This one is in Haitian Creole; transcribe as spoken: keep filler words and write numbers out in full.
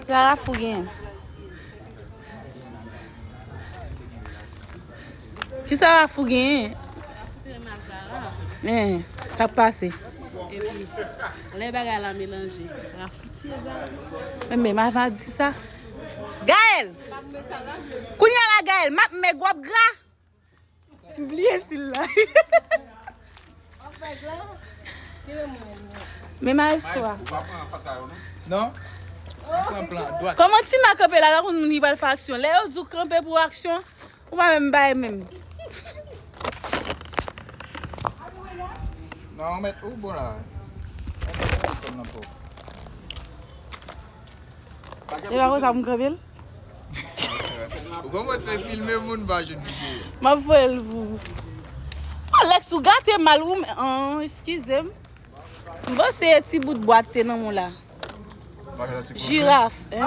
Sa Rafou genyen? Kisa Rafou genyen? Eh, sa k pase? Epi, lè bagay la melanje, Rafou tiye Zara. Men, men, mama di sa. Gaël! Kounye a la, Gaël, m ap met gwo gra. M bliye sil la. Men maestro a. Non? Ou pran plan dwat. Kòman Tina kanpe la, tankou moun ki pral fè aksyon? Lè yo di w kanpe pou aksyon, ou pa menm bay menm. Non, ou mèt ou bon la. Mèt ou bon nan po. E pa konsa pou m kanpe l? Ou konprann fè filme moun pa jwenn videyo. M ap voye l pou ou. Alex, ou gate mal ou men. An, eskize m. M panse e ti bout bwat te nan men w la. Jiraf, hein?